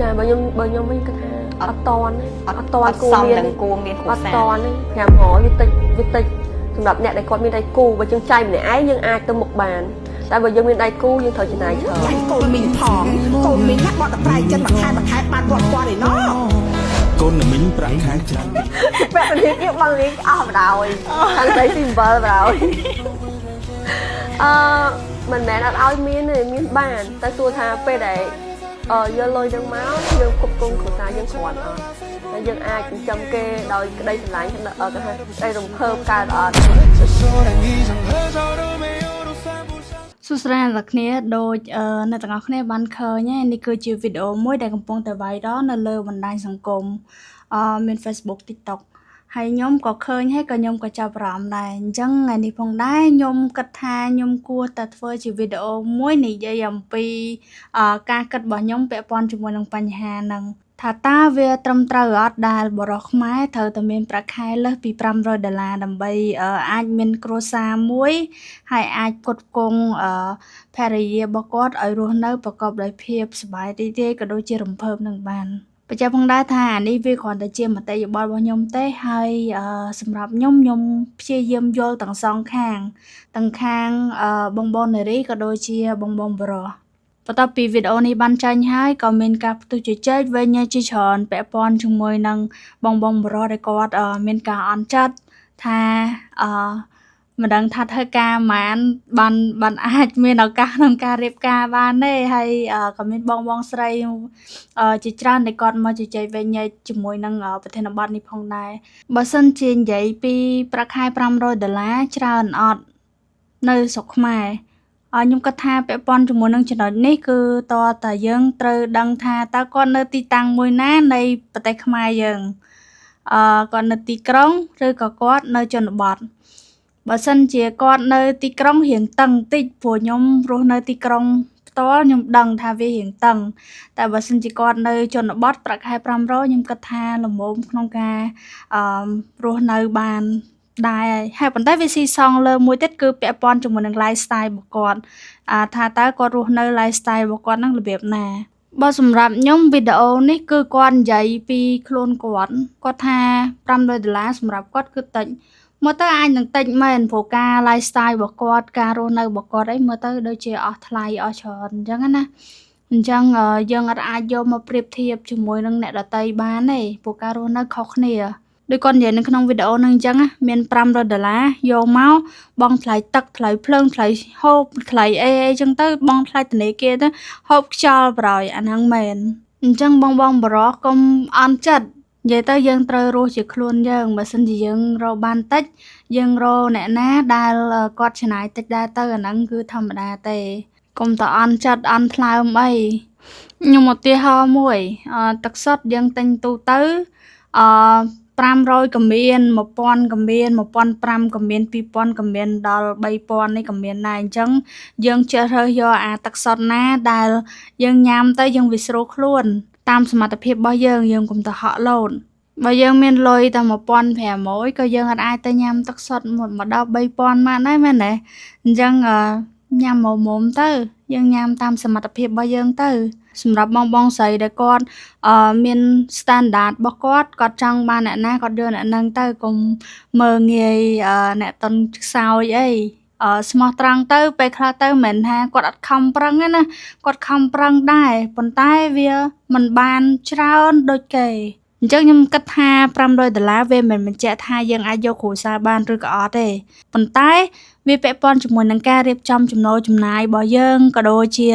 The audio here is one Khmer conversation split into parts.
ចាបើខ្ញុំវិញគាត់ថាអត់តន់ទេ អត់ អត់តន់គួរ សម មាន នឹងគួរមានគ្រួ អត់ សារ តន់ទេ500វាតិចវាតិចសម្រាប់អ្នកដែលគាត់មានដៃគូបើយើងចាយម្នាក់ឯងយើងអាចទៅមុខបានតែបើយើងមានដៃគូយើងត្រូវចំណាយច្រើន ចាញ់កូនមីងផងកូនមីងណាបត់តែប្រៃចិនមួយខែមួយខែបានរាប់ពាន់ឯណោះ កូនណាមីងប្រាក់ខែច្រើន ពាក់ធនាគារបងលីងអស់បណ្ដោយខាងស្រីស៊ី7បណ្ដោយអឺមិនមែនអត់ឲ្យមានទេមានបានតែសួរថាពេលដែលយកលុយនឹងមកយើងគ្រប់គ្រងគ្រួសារយើងគ្រាន់អត់ហើយយើងអាចចិញ្ចឹមគេដោយក្តីស្រឡាញ់គេថាក្តីរំភើបកើតអត់ សួស្តីអ្នកទាំងគ្នាដូចអ្នកទាំងអស់គ្នាបានឃើញហើយនេះគឺជាវីដេអូមួយដែលកំពុងតែ viral នៅលើបណ្ដាញសង្គមមាន Facebook TikTok ហើយខ្ញុំក៏ឃើញហើយក៏ខ្ញុំក៏ចាប់អារម្មណ៍ដែរអញ្ចឹងថ្ងៃនេះផងដែរខ្ញុំគិតថាខ្ញុំគួរតែធ្វើជាវីដេអូមួយនិយាយអំពីការគិតរបស់ខ្ញុំពាក់ព័ន្ធជាមួយនឹងបញ្ហាហ្នឹងថាតើវាត្រឹមត្រូវអត់ដែលបុរសខ្មែរត្រូវតែមានប្រាក់ខែលើសពី500ដុល្លារដើម្បីអាចមានគ្រួសារមួយ ហើយអាចផ្គត់ផ្គង់ភរិយារបស់គាត់ឲ្យរស់នៅប្រកបដោយភាពសប្បាយរីករាយក៏ដូចជារំភើបនឹងបានបញ្ជាក់ផងដែរថាអានេះវាគ្រាន់តែជាមតិយោបល់របស់ខ្ញុំទេហើយសម្រាប់ខ្ញុំខ្ញុំព្យាយាមយល់ទាំងសងខាងទាំងខាងបងបងនារីក៏ដូចជាបងបងប្រុសបន្ទាប់ពីវីដេអូនេះបានចេញហើយក៏មានការផ្ទុះជជែកវែងញែកជាច្រើនពាក់ព័ន្ធជាមួយនឹងបងបងប្រុសដែលគាត់មានការអន់ចិត្តថាមិនដឹងថាធ្វើការប៉ុន្មានបានបានអាចមានឱកាសក្នុងការរៀបការបានទេហើយក៏មានបងបងស្រីជាច្រើនដែលគាត់មកជជែកវែងញែកជាមួយនឹងប្រធានបទនេះផងដែរបើសិនជានិយាយពីប្រាក់ខែ500ដុល្លារច្រើនអត់នៅស្រុកខ្មែរខ្ញុំគិតថាពាក់ព័ន្ធជាមួយនឹងចំណុចនេះគឺតើតាយើងត្រូវដឹងថាតើគាត់នៅទីតាំងមួយណានៃប្រទេសខ្មែរយើងគាត់នៅទីក្រុងឬក៏គាត់នៅជនបទបើសិនជាគាត់នៅទីក្រុងរៀងតឹងតិចព្រោះខ្ញុំរស់នៅទីក្រុងផ្ទាល់ខ្ញុំដឹងថាវារៀងតឹងតែបើសិនជាគាត់នៅជនបទប្រាក់ខែ500ខ្ញុំគិតថាល្មមក្នុងការរស់នៅបានដែរហើយប៉ុន្តែវាស៊ីសងលើមួយទៀតគឺពាក់ព័ន្ធជាមួយនឹង lifestyle របស់គាត់ថាតើគាត់រស់នៅ lifestyle របស់គាត់ហ្នឹងរបៀបណាបើសម្រាប់ខ្ញុំវីដេអូនេះគឺគាត់និយាយពីខ្លួនគាត់គាត់ថា500ដុល្លារសម្រាប់គាត់គឺតិចមើលទៅអាចនឹងតិចមែនព្រោះការ lifestyle របស់គាត់ការរស់នៅរបស់គាត់អីមើលទៅដូចជាអស់ថ្លៃអស់ច្រើនអញ្ចឹងណាអញ្ចឹងយើងអត់អាចយកមកប្រៀបធៀបជាមួយនឹងអ្នកដទៃបានទេព្រោះការរស់នៅខុសគ្នាដូចគាត់និយាយនៅក្នុងវីដេអូហ្នឹងអញ្ចឹងណាមាន500ដុល្លារយកមកបង់ថ្លៃទឹកថ្លៃភ្លើងថ្លៃហូបថ្លៃអីអីចឹងទៅបង់ថ្លៃធនាគារទៅហូបខ្យល់ប្រយអាហ្នឹងមែនអញ្ចឹងបងបងប្រុសកុំអន់ចិត្តនិយាយទៅយើងត្រូវរស់ជាខ្លួនយើងបើសិនជាយើងរកបានតិចយើងរកអ្នកណាដែលគាត់ចំណាយតិចដែរទៅអាហ្នឹងគឺធម្មតាទេកុំតអន់ចិត្តអន់ថ្លើមអីខ្ញុំឧទាហរណ៍មួយទឹកសុទ្ធយើងទិញទូទៅ500ក៏មាន1000ក៏មាន1500ក៏មាន2000ក៏មានដល់3000នេះក៏មានដែរអញ្ចឹងយើងចេះរើសយកអាទឹកសុទ្ធណាដែលយើងញ៉ាំទៅយើងវាស្រួលខ្លួនតាមសមត្ថភាពរបស់យើងយើងកុំទៅហក់លោតបើយើងមានលុយតែ1500ក៏យើងអាចទៅញ៉ាំទឹកសុទ្ធមកដល់3000បានដែរមែនទេអញ្ចឹងញ៉ាំមុំៗទៅយើងញ៉ាំតាមសមត្ថភាពរបស់យើងទៅសម្រាប់បងបងស្រីដែលគាត់មាន standard របស់គាត់គាត់ចង់បានអ្នកណាគាត់យកអ្នកហ្នឹងទៅកុំមើលងាយអ្នកតុនខ្សោយអីស្មោះត្រង់ទៅពេលខ្លះទៅមិនមែនថាគាត់អត់ខំប្រឹងទេណាគាត់ខំប្រឹងដែរប៉ុន្តែវាមិនបានច្រើនដូចគេអញ្ចឹងខ្ញុំគិតថា500ដុល្លារវាមិនបញ្ជាក់ថាយើងអាចយកគ្រួសារបានឬក៏អត់ទេប៉ុន្តែវាពាក់ព័ន្ធជាមួយនឹងការរៀបចំចំណូលចំណាយរបស់យើងក៏ដូចជា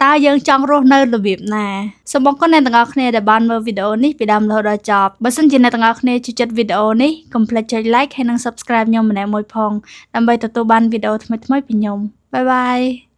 តើយើងចង់រស់នៅរបៀបណាសូមអរគុណអ្នកទាំងអស់គ្នាដែលបានមើលវីដេអូនេះពីដើមរហូតដល់ចប់បើសិនជាអ្នកទាំងអស់គ្នាចូលចិត្តវីដេអូនេះកុំភ្លេចចុច like ហើយនិង subscribe ខ្ញុំម្នាក់មួយផងដើម្បីទទួលបានវីដេអូថ្មីៗពីខ្ញុំbye bye.